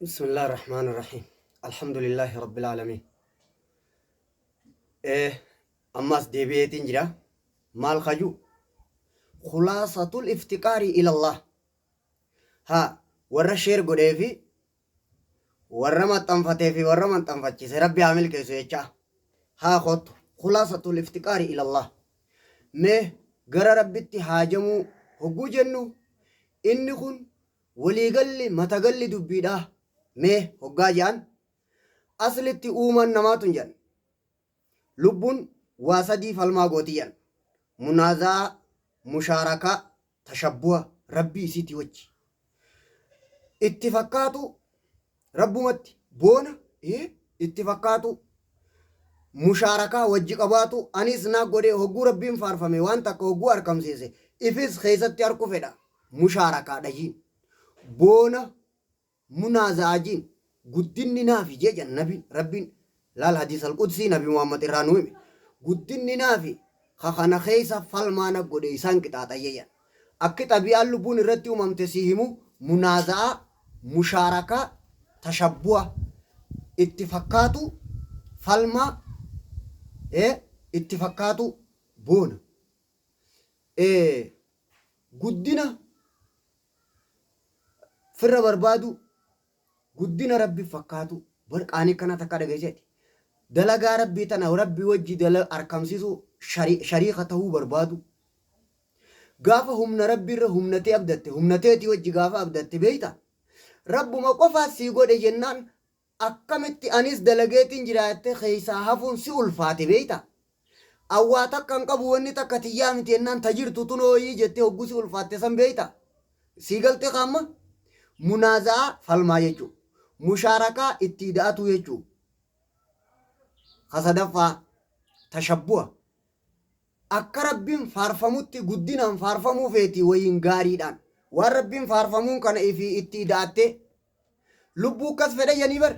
بسم الله الرحمن الرحيم الحمد لله رب العالمين إيه أماس ديبيتين جرا مال خجو خلاصة الافتقار إلى الله ها ورا شير godhee fi warra maxxanfatee fi warra maxxanfachiise rabbi haa milkeessu jecha haa kottu khulaasatul iftiqaari ilallah mee gara rabbitti haajamuu hogguu jennu inni kun Waliigalli matagalli dubbiidhaa mee hoggaa je'an aslitti uumaan namaa tun je'an lubbuun waa sadii falmaa gooti je'an munaaza'aa, mushaarakaa, tashabbuha Rabbii isiitii wajji itti fakkaatuu Rabbumatti boona ee itti fakkaatuu mushaarakaa wajji qabaatuu anis naa godhee hogguu Rabbiin faarfame waan takka hogguu arkamsiise ifis keessatti arku fedha mushaarakaadha jiin boona munaaza'aa jiin guddinni naafi jee jan nabiin Rabbiin laal hadiis alqudsii nabi Muhammad irraa nu hime guddinni naafi ka kana keessa falmaa na godhe isaan qixaaxa jee jan akki xabi'aan lubbuun irratti uumamte sii himu munaaza'aa mushaarakaa tashabbuha itti fakkaatu falmaa itti fakkaatu boona Guddina firra barbaaduu, guddina Rabbi fakkaatuu. Bar qaanii akkana takka dhageesseeti. Dalagaa Rabbii tana Rabbi wajji dala arkamsiisuu shariika tahuu barbaaduu. Gaafa humna Rabbi irra humna tee abdatte, humna teetii wajji gaafa abdatte beeyta. Rabbuma qofaa sii godhe jennaan Akkamitti anis dalageetiin jira jettee keessaa hafuun si ulfaate beektaa? An waa takka hin qabu wanni takka tiyyaa miti jennaan ta jirtu tunooyii jettee hogguu si ulfaatte san beektaa? Sii galtee ka amma? Munaaza'aa falmaa jechuu. Mushaarakaa itti ida'atuu jechuu. Ka sadaffaa tashabbuha. Akka Rabbiin faarfamutti guddinaan faarfamuu feeti wayiin gaariidhaan. Waan Rabbiin faarfamuun kana ifii itti ida'attee. Lubbuu akkas fedha janii bar.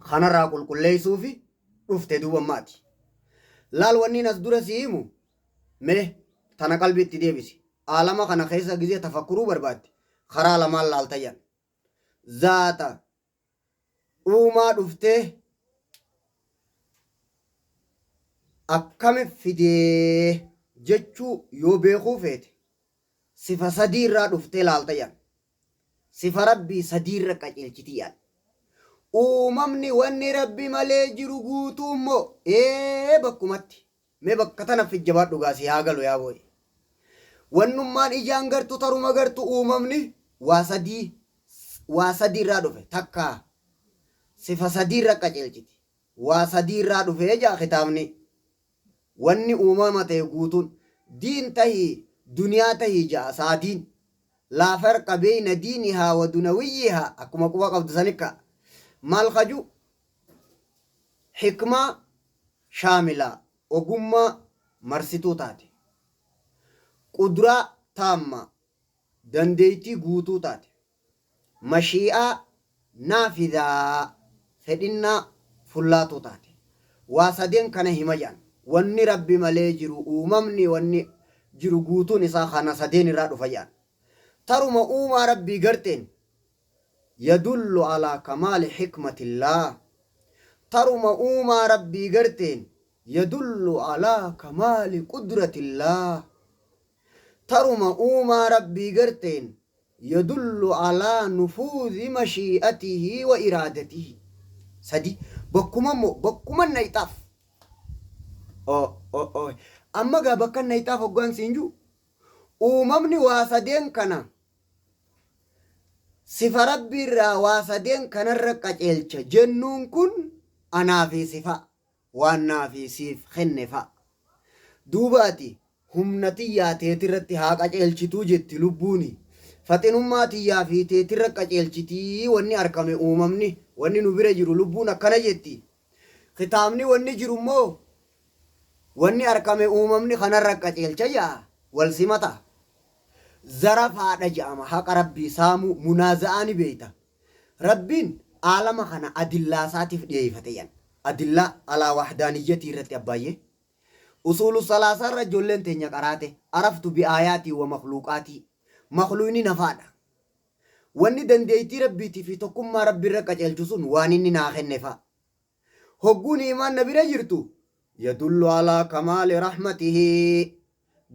Kanarraa qulqulleessuufi dhufte duuba amma ati. Laal wanniin as dura si himu mee tana qalbii itti deebisi. Aalama kana keessa gizee tafakkuruu barbaadde karaa lamaan laalta jedhan. Zaata uumaa dhuftee akkami fidee jechuu yoo beekuu feete sifa sadii irraa dhuftee laalta jedhan. Sifa Rabbii sadiirra qaceelchiti jedhan. Uumamni wanni Rabbi malee jiru guutuu immoo ee bakkumatti. Mee bakka tana fijjabaadhu gaa si haa galu yaa booy. Wannummaan ijaan gartu taruma gartu uumamni waa sadii waa sadii irraa dhufe takka sifa sadii irra qaceelchiti. Waa sadii irraa dhufe jaa kitaabni. Wanni uumama ta'e guutuun diin tahii duniyaa tahii ja'a saadiin. Laa farqa beeyna diinihaa wa dunawiyyihaa akkuma quba qabdu sanikka. Maal kaju hikmaa shaamilaa ogummaa marsituu taate. Qudraa taammaa dandeeytii guutuu taate. Mashii'aa naafidaa fedhinnaa fullaatuu taate. Waa sadeen kana hima jedhan. Wanni Rabbi malee jiru uumamni wanni jiru guutuun isaa kana sadeen irraa dhufa jedhan. Taruma uumaa Rabbii garteen yadullu alaa kamaali hikmatillaah. Taruma uumaa Rabbii garteen yadullu alaa kamaali qudratillaah. Taruma uumaa Rabbii garteen yadullu alaa nufuuzi mashii'atihi wa iraadatihi. Sadi bakkuma immoo bakkuma nayxaaf. Amma gaa bakka nayxaaf hoggaan siin jiru uumamni waa sadeen kana sifa Rabbii irraa waa sadeen kanarra qaceelcha jennuun kun anaa fi sifa waan naa fi siif kenne fa'a. Duuba ati humna tiyyaa teetirratti haa qaceelchituu jetti lubbuuni. Faxinummaa tiyyaa fi teetirra qaceelchitii wanni arkame uumamni wanni nu bira jiru lubbuun akkana jetti. Kitaabni wanni jiru immoo wanni arkame uumamni kanarra qaceelcha ja'a wal simata. Zarafaadha ja'ama haqa Rabbii saamuu munaaza'aa ni beeyta. Rabbiin aalama kana adillaa isaatif dhiyeeyfate jedhan. Adillaa alaa wahdaaniyyatii irratti abbaayyee. Usuulu salaasaa irra ijoolleen teenya qaraate. Araftu bi aayaatii wa makhluuqaatii. Makhluuyni nafaadha. Wanni dandeeytii Rabbiitii fi tokkummaa Rabbi irra qaceelchu sun waan inni naa kenne fa'a. Hogguu ni'imaan na bira jirtu yadullu alaa kamaali rahmatihi.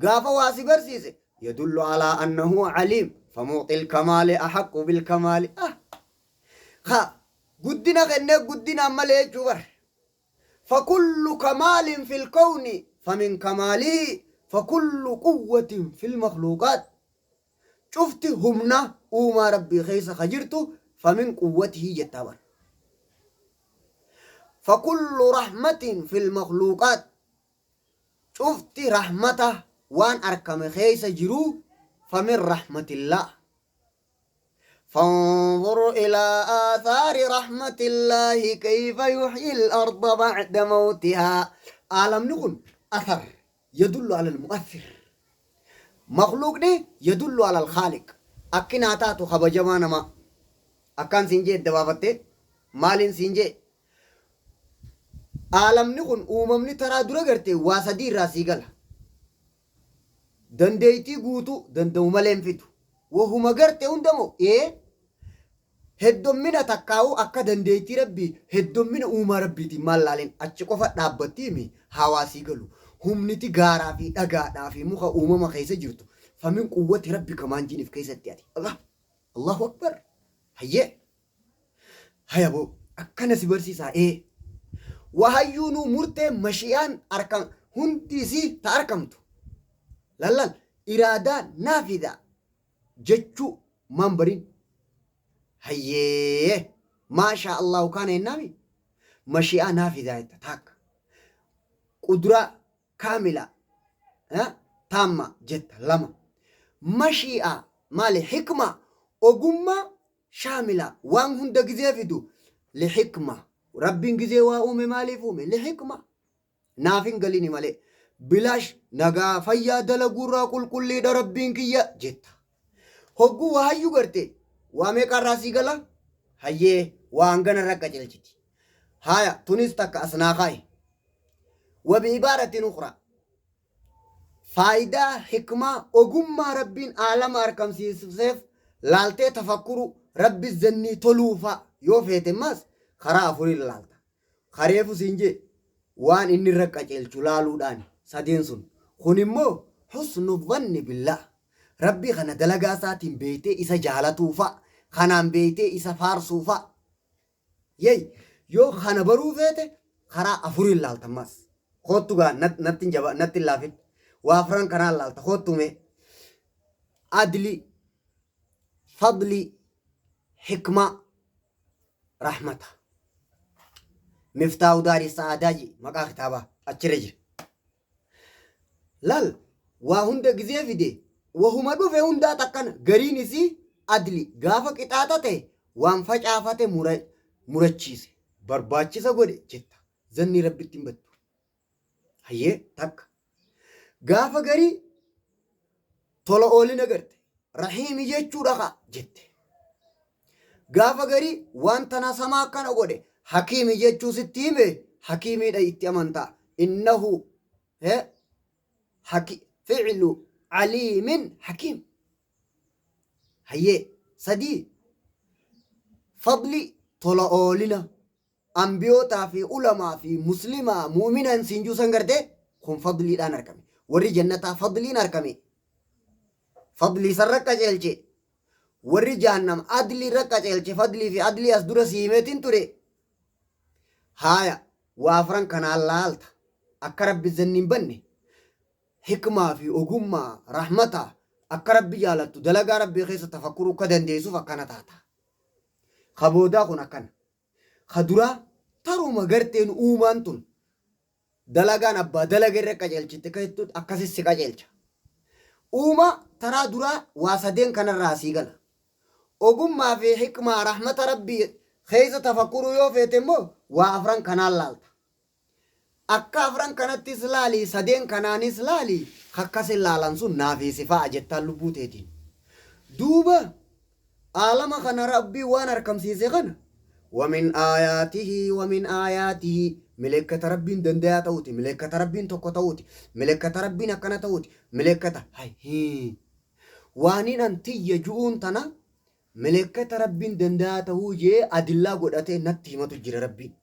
Gaafa waa si barsiise yadullu alaa annahu aliim famuuxil kamaali ahaqqu bil kamaali. Ah! Ka guddina kennee guddinaan malee jechuu bar. Fakullu kamaalin fil kowni famin kamaalihi fakullu quwwatin fil makhluuqaat. Cufti humna uumaa Rabbii keessa ka jirtu famin quwwatihi jettaa bar. Fakullu rahmatin fil makhluuqaat. Cufti rahmata waan arkame keessa jiruu famin rahmatillaah. Fanzur ilaa aathaari rahmatillaahi kayfa yuhyil arda ba'da mawtihaa. Aalamni kun athar yadullu alal mu'athir. Makhluuqni yadullu alal khaaliq. Akki naa taatu kabajamaa namaa. Akkaan siin jee edda baafattee maaliin siin jee? Aalamni kun uumamni taraa dura garte waa sadii irraa sii gala. Dandeeytii guutuu danda'u malee hin fidu. Wahuma garte hunda moo? Ee. Heddommina takkaa'uu akka dandeeytii Rabbii heddommina uumaa Rabbiitiin maal laalin achi qofa dhaabbattiimi hawaa sii galu. Humniti gaaraa fi dhagaadhaa fi muka uumama keessa jirtu famin quwwati rabbika maan jiin if keessatti ati. Allah. Allahu Akbar. Hayyee. Haya boo akkana si barsiisaa ee. Wahayyuunuu murtee mashi'aan arkam hundi isii ta arkamtu. Lallal iraadaa naafidha jechuu maan barin. Hayyee maashaa Allahu kaana jennaami mashi'aa naafidha jetta taakka. Quduraa kaamila taamma jetta lama. Mashi'aa maali hikmaa ogummaa Shaamila, waan hunda gizee fidu, lihikma. Rabbiin gizee waa uume maaliif uume? Lihikma. Naaf hin galini malee. Bilaash nagaa fayyaa dalaguurraa qulqulliidha Rabbiin kiyya jetta. Hogguu waa hayyu garte waa meeqaarraa sii gala? Hayyee waa hangana irra qaceelchiti. Haaya tunis takka as naa kaa'i. Wabi ibaaratin ukhraa. Faayidaa hikmaa, ogummaa Rabbiin aalama arkamsiiseef laaltee tafakkuru, Rabbi zannii toluu fa'a yoo feete immaas karaa afuriin laalta. Ka reefu siin jee waan inni irra qaceelchu laaluudhaani sadeen sun. Kun immoo husnu dhanni billaah. Rabbii kana dalagaa isaatiin beeytee isa jaalatuu fa'a, kanaan beeytee isa faarsuu fa'a. Yey yoo kana baruu feete karaa afuriin laalta ammas. Koottu gaa natti hin jaba natti hin laafin. Waa afran kanaan laalta koottu mee. Adli, fadli, hikmaa, rahmata. Miftaahu daarii sa'aadaa ji maqaa kitaabaa achirra jira. Lal waa hunda gizee fide wahuma dhufe hundaa takkana gariin isii adli gaafa qixaaxa ta'e waan facaafate mura murachiise barbaachisa godhe jetta zannii rabbitti hin battu hayyee takka gaafa garii tola oolina garte rahiimi jechuudha kaa jette gaafa garii waan tana samaa akkana godhe hakiimi jechuu sitti hime hakiimiidha itti amantaa innahu he haki fi'lu aliimin hakiim hayyee sadii fadli tola oolina Ambiyootaa fi ulamaa fi muslimaa mu'minan siin juu san gartee kun fadliidhaan argame. Warri jannataa fadliin argame. Fadlii san qaceelche. Warri jahannam adlii irra qaceelche fadlii fi adlii as dura si himeetiin ture. Haaya waa afran kanaan laalta. Akka Rabbi zanni hin banne. Hikmaa fi ogummaa rahmata akka Rabbi jaalattu dalagaa Rabbii keessa tafakkuruu akka dandeessuuf akkana taata. Ka boodaa kun akkana. Ka duraa taruma garteen uumaan tun dalagaan abbaa dalaga irra qajeelchitte akka jettutti akkasi si qajeelcha. Uumaa taraa duraa waa sadeen kanarraa sii gala. Ogummaa fi hikmaa rahmata Rabbii keessa tafakkuruu yoo feete immoo waa afran kanaan laalta. Akka afran kanattis laali sadeen kanaanis laali kakkasin laalan sun naafii si fa'a jettaan lubbuu teetiin. Duuba aalama kana Rabbiin waan arkamsiise kana wamin aayaatihi wamin aayaatihi milekkata Rabbiin dandayaa ta'uuti milekkata Rabbiin tokko ta'uuti milekkata Rabbiin akkana ta'uuti milekkata hay hii waaniin an tiyya ju'uun tana Milekkata Rabbiin danda'aa tahuu jee adillaa godhatee natti himatu jira Rabbiin.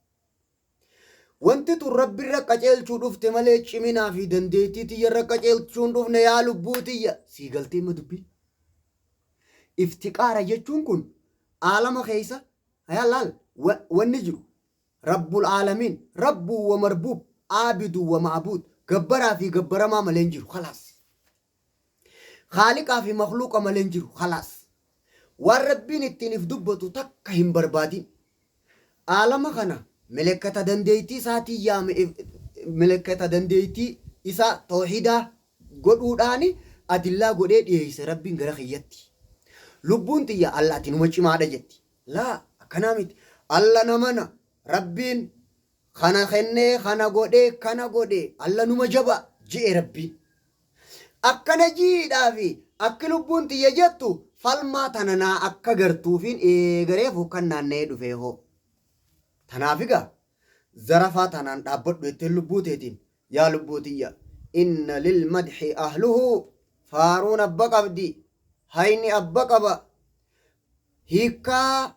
Wanti tun Rabbirra qaceelchuu dhufte malee ciminaa fi dandeettii tiyyarra qaceelchuu hin dhufne yaa lubbuu tiyya. Sii galtee ma dubbiin? Iftiqaara jechuun kun aalama keessa hayaa laal wanni jiru Rabbul aalamiin Rabbuu wa marbuub aabidu wa ma'buud gabbaraa fi gabbaramaa malee hin jiru khalaas. Khaaliqaa fi makhluuqa malee hin jiru. Khalaas. Waan Rabbiin ittiin if dubbatu takka hin barbaadin. Aalama kana milekkata dandeeytii isaatiin yaame milekkata dandeeytii isaa tawhiidaa godhuudhaani adillaa godhee dhiyeeyse Rabbiin gara kiyyatti. Lubbuun tiyya Alla ati numa cimaadha jetti. Laa akkanaa miti. Alla namana Rabbiin kana kennee kana godhee kana godhe Alla numa jabaa je'e Rabbiin. Akkana jiidhaa fi akki lubbuun tiyya jettu falmaa tana naa akka gartuufiin eega reefu kan naanna'ee dhufee hoo. Tanaaf egaa zarafaa tanaan dhaabbadhu jetteen lubbuu teetiin yaa lubbuu tiyya inna lil madhi ahluhu faaruun abba qabdi hayni abba qaba hiikkaa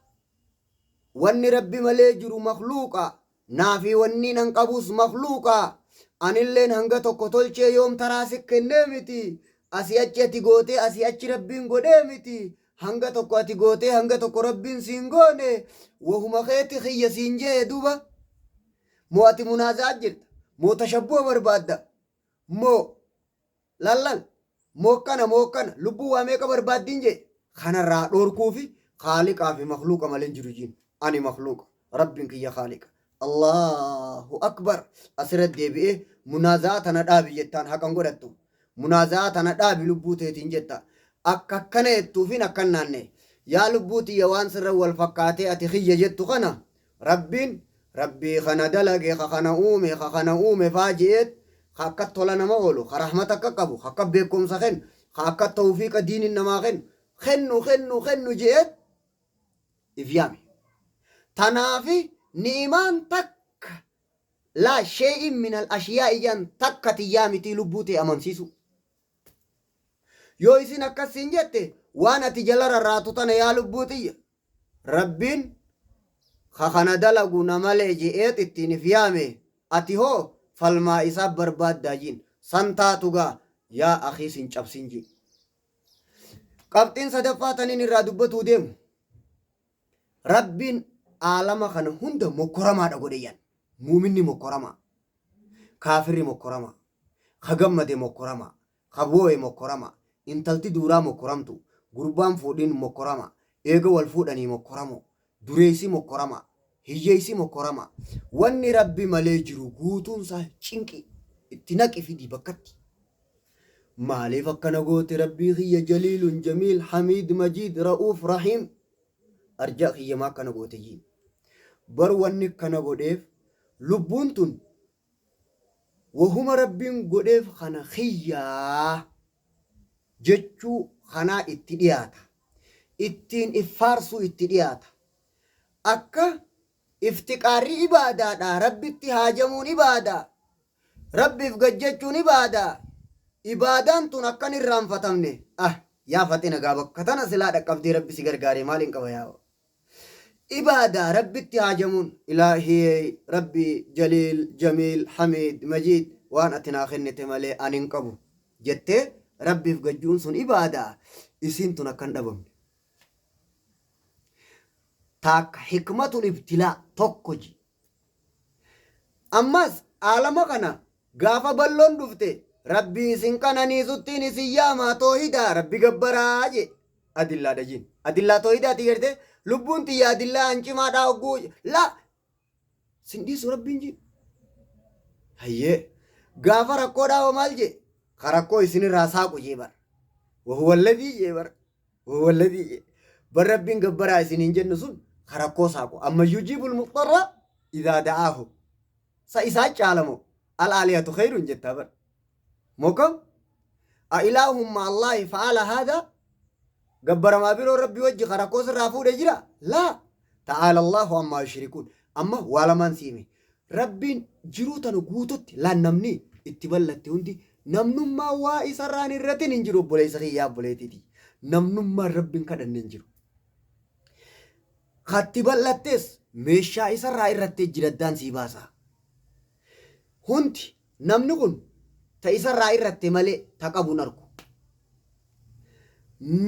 wanni rabbi malee jiru makhluuqa Naa fi wanniin an qabus makhluuqa. Anilleen hanga tokko tolchee yoom taraa si kennee miti. Asii achi ati gootee asii achi Rabbiin godhee miti. Hanga tokko ati gootee hanga tokko Rabbiin siin goone. Wahuma keeti kiyya siin je'e duuba. Moo ati munaaza'aa jirta? Moo tashabbuha barbaadda? Moo Lallal mookkana mookkana lubbuu waa meeqa barbaaddiin jee kanarraa dhoorkuufi khaaliqaa fi makhluuqa malee hin jiru jiin ani makhluuqa rabbiin kiyya khaaliqa Allahu akbar asirra deebi'ee munaaza'aa tana dhaabi jettaan haqan godhattu munaaza'aa tana dhaabi lubbuu teetiin jetta akka akkana jettuufiin akkan naanne yaa lubbuu tiyya waan sirra wal fakkaatee ati kiyya jettu kana Rabbiin Rabbii kana dalage, ka kana uume, ka kana uume faa je'eet, ka akka tola nama oolu, ka rahmata akka qabu, ka akka beekkomsa kennu, ka akka tawfiiqa diinin namaa kennu, kennu, kennu, kennu je'eet if yaame. Tanaafi ni'imaan takka laa shay'in minal ashiyaa'i je'an takka tiyyaa mitii lubbuu tee amansiisuu. Yoo isin akkas siin jette waan ati jala rarraatu tana yaa lubbuu tiyya Rabbiin ka kana dalagu na malee je'eet ittiin if yaame, ati hoo falmaa isaa barbaaddaa jiin. San taatu gaa yaa akhii sin cabsin jiin. Qabxiin sadaffaa taniin irraa dubbatuu deemu, Rabbiin aalama kana hunda mokkoramaadha godhe yan. Muuminni mokkoramaa. Kaafirri mokkoramaa. Ka gammade mokkoramaa. Ka booye mokkorama, intalti duuraa mokkoramtu, gurbaan fuudhin mokkorama, eega wal fuudhanii mokkoramo, dureeysi mokkorama, hiyyeeysi mokkorama. Wanni Rabbi malee jiru guutuun isaa cinqii. Itti naqi fidi bakkatti. Maaliif akkana goote Rabbii kiyya Jaliilun Jamiil Hamiid Majiid Ra'uuf Rahiim arjaa kiyya maa akkana goote jiin. Bar wanni akkana godheef lubbuun tun Wahuma Rabbiin godheef kana kiyyaa jechuu kanaa itti dhiyaata. Ittiin if faarsuu itti dhiyaata. Akka iftiqaarri ibaadaadha, Rabbitti haajamuun ibaadaa, Rabbiif gad jechuun ibaadaa. Ibaadaan tun akka hin irraanfatamne. Ah yaa faxina gaa bakka tana silaa dhaqqabdee Rabbi si gargaaree maaliin qaba yaa Ibaadaa Rabbitti haajamuun Ilaahiyey Rabbii Jaliil Jamiil Hamiid Majiid waan ati naa kennite malee ani hin qabu jettee Rabbiif gad ju'uun sun ibaadaa isiin tun akka hin dhabamne. Taakka hikmatul ibtilaa tokko ji. Ammas aalama kana gaafa balloon dhufte Rabbii isin qananiisuttiin isin yaamaa toohidaa Rabbi gabbaraa jee. Adillaadha jiin. Adillaa toohidaati garte lubbuun tiyya adillaa an cimaadhaa hogguu la sin dhiisu Rabbiin jiin. Hayyee gaafa rakkoodhaa hoo maal jee ka rakkoo isinirraa saaqu jee bar. Wahuwalladii jee bar. Wahuwalladii jee. Bar Rabbiin gabbaraa isiniin jennu sun ka rakkoo saaqu. Amma yujiibul muxxarra idaa da'aahu. Sa isaa caala moo? Al aalihatu khayrun jettaa bar. Moo kam? A ilaahun ma Allaahi fa'ala haadha? Gabbaramaa biroo Rabbi wajji ka rakkoo sirraa fuudhe jira? Laa. Ta'aala Allaahu ammaa yushrikuun. Amma waa lamaan si hime. Rabbiin jiruu tana guututti laan namni itti ballatte hundi namnummaa waa isarraan irratin hin jiru obboleessa kiyyaa obboleettiiti. Namnummaan Rabbiin kadhanne hin jiru. Katti bal'attes meeshaa isarraa irrattee jira addaan sii baasa. Hundi namni kun ta isarraa irratte malee ta qabu hin argu.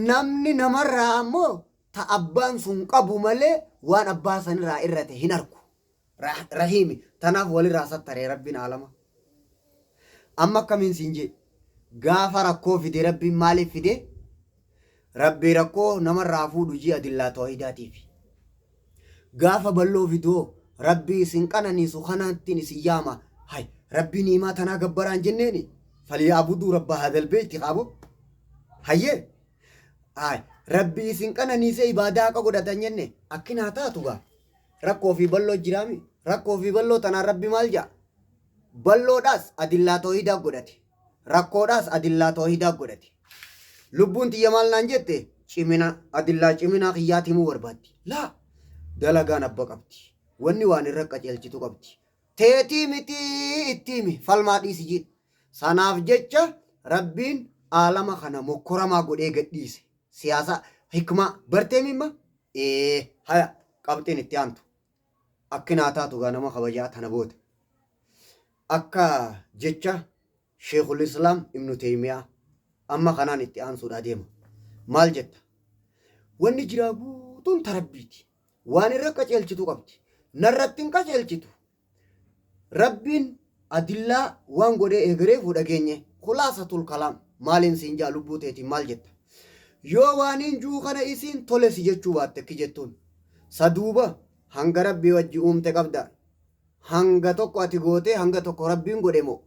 Namni namarraa ammoo ta abbaan sun qabu malee waan abbaa sanirraa irrate hin argu. Rahiimi tanaaf walirraa sattaree Rabbiin aalama. Amma akkamiin siin jee gaafa rakkoo fide Rabbiin maaliif fide? Rabbii rakkoo namarraa fuudhu jii adillaa tawhidaatiifi. Gaafa balloo fidoo Rabbii isin qananiisu kanaattiin isin yaama. Hay Rabbii ni'imaa tanaa gabbaraan jenneeni falyaabuduu rabba haadhal beeyti qaabo. Hayyee Hay Rabbii isin qananiisee ibaadaa haqa godhatan jenne akkinaa taatu gaa. Rakkoo fi balloo jiraami. Rakkoo fi balloo tanaan Rabbi maal ja'a? Balloodhaas adillaa tawhidaa godhate. Rakkoodhaas adillaa tawhidaa godhate. Lubbuun tiyya maal naan jette? Cimina, adillaa ciminaa kiyyaati himuu barbaaddi. Laa! Dalagaan abba qabdi. Wanni waan irra qaceelchitu qabdi. Teetii mitii itti himi falmaa dhiisi jiin. Sanaaf jecha Rabbiin aalama kana mokkoramaa godhee gad dhiise. Siyaasa hikmaa bartee mimma? Ee haya qabxiin itti aantu. Akkinaa taatu gaa nama kabajaa tana booda. Akka jecha Sheekhul Islaam Ibnu Teeymiyaa amma kanaan itti aansuudhaa deema. Maal jetta? Wanni jiraa guutuun ta Rabbiiti. Waan irra qaceelchitu qabdi. Narratti hin qaceelchitu. Rabbiin adillaa waan godhee eegareefuu dhageenye. Khulaasatul kalaam maaliin siin jaa lubbuu teetiin maal jetta? Yoo waaniin juu kana isiin tole si jechuu baatte akki jettuun. Sa duuba hanga Rabbii wajji uumte qabda. Hanga tokko ati gootee hanga tokko Rabbiin godhe moo?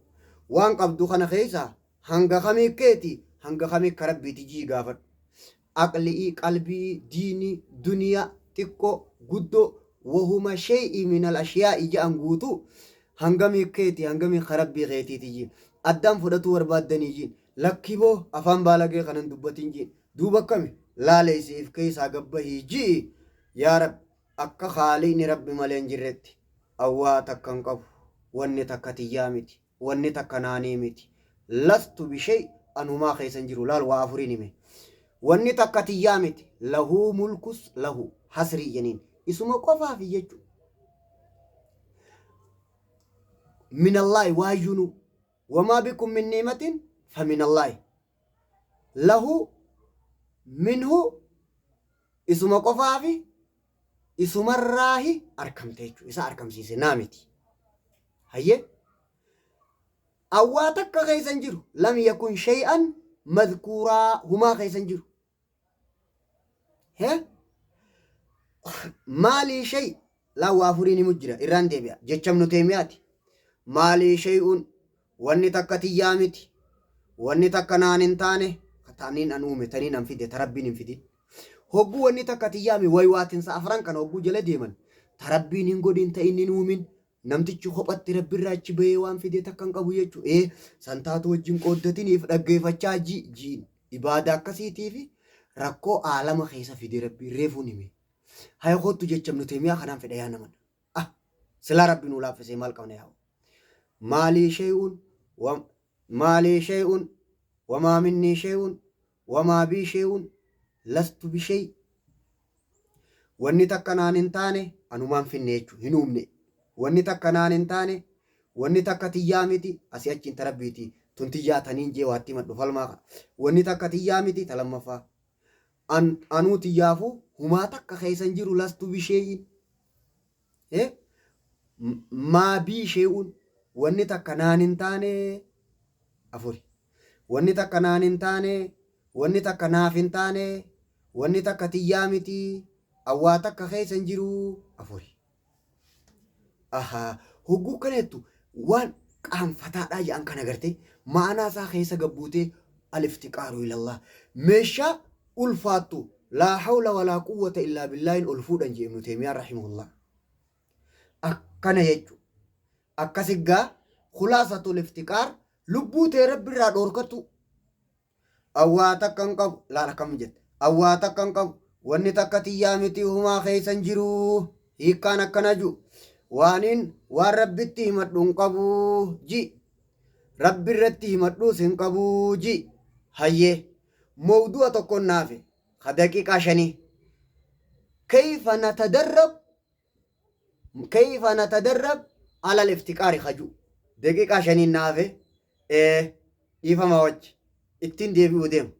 Waan qabdu kana keessaa hanga kamii keeti hanga kamii ka Rabbiiti jii gaafadhu. Aqli'ii, qalbi'ii, diinii, duniyaa, xiqqoo, guddoo, wahuma shay'i minal ashiyaa'i ja'an guutuu hangamii keeti hangamii ka Rabbii keetiiti jiin. Addaan fudhatuu barbaaddanii jiin. Lakki boo afaan baalagee kana hin dubbatin jiin. Duuba akkami? Laaleysi if keessaa gabbahii ji'i yaa Rabbi akka khaaliqni Rabbi malee hin jirretti an waa takka hin qabu wanni takka tiyyaa miti wanni takka naanii miti lastu bishay an humaa keessa hin jiru laal waa afuriin hime wanni takka tiyyaa miti lahuu mulkus lahu hasrii jeniin isuma qofaafi jechu minallaahi waayyunu wamaa bikum min ni'imatin faminallaahi lahu minhu isuma qofaafi isumarraahi arkamte jechuudha. Isa arkamsiise naa miti. Hayyee. Awwaa takka keessa hin jiru. Lam yakun shay'an madkuuraa humaa keessa hin jiru. Hee? Maalii shay laa waa afuriin himu jira irraan deebi'a jecha Ibnu Teeymiyaati. Maalii shay'un wanni takka tiyyaa miti wanni takka naan hin taane taniin an uume taniin an fide ta Rabbiin hin fidin. Hogguu wanni takka tiyyaa mi waywaatinsa afran kana hogguu jala deeman ta Rabbiin hin godhin ta inni hin uumin namtichi kophatti Rabbirraa achi bahee waan fide takka hin qabu jechuu ee san taatu wajjin qooddatiniif dhaggeeffachaa ji jiin ibaada akkasiitiifi rakkoo aalama keessa fide Rabbiin reefuun hime. Haya koottu jecha Ibnu Teeymiyaa kanaan fedha yaa naman. Ah silaa Rabbi nuu laaffisee maal qabna yaa maalii shay'un wa maalii shay'un wamaa minnii shay'un wamaa bii shay'un lastu bishay wanni takka naan hin taane anumaan finne jechuun hin uumne wanni takka naan hin taane wanni takka tiyyaa miti asii achiin ta Rabbiiti tun tiyyaa taniin jee waatti himadhu falmaa kana wanni takka tiyyaa miti ta lammaffaa An anuu tiyyaafuu humaa takka keessa hin jiru lastu bishee'in. Eh? Maa bii shee'uun wanni takka naan hin taane afuri. Wanni takka naan hin taane wanni takka naaf hin taane wanni takka tiyyaa miti awwaa takka keessa hin jiru afuri. Ahaa hogguu akkana jettu waan qaanfataadhaa jedhan kana gartee ma'anaa isaa keessa gabbuutee aliftiqaaru ilallah meeshaa ulfaattu laa hawla walaa quwwata illaa billaahin ol fuudhan jee Ibnu Teeymiyaan rahimahullah. Akkana jechu akkasiggaa khulaasatul iftiqaar lubbuu tee rabbi irraa dhoorkattu An waa takka hin qabu. Laal akkam jette. An waa takka hin qabu. Wanni takka tiyyaa miti humaa keessa hin jiru. Hiikkaan akkana ju. Waaniin waan Rabbitti himadhu hin qabu ji. Rabbi irratti himadhuus hin qabu ji. Hayyee. Mowdu'a tokkon naafe. Ka daqiiqaa shanii. Kayfa natadarrab kayfa natadarrab alal iftiqaari kaju daqiiqaa shaniin naafe dhiifama wajji ittiin deebi'uu deema.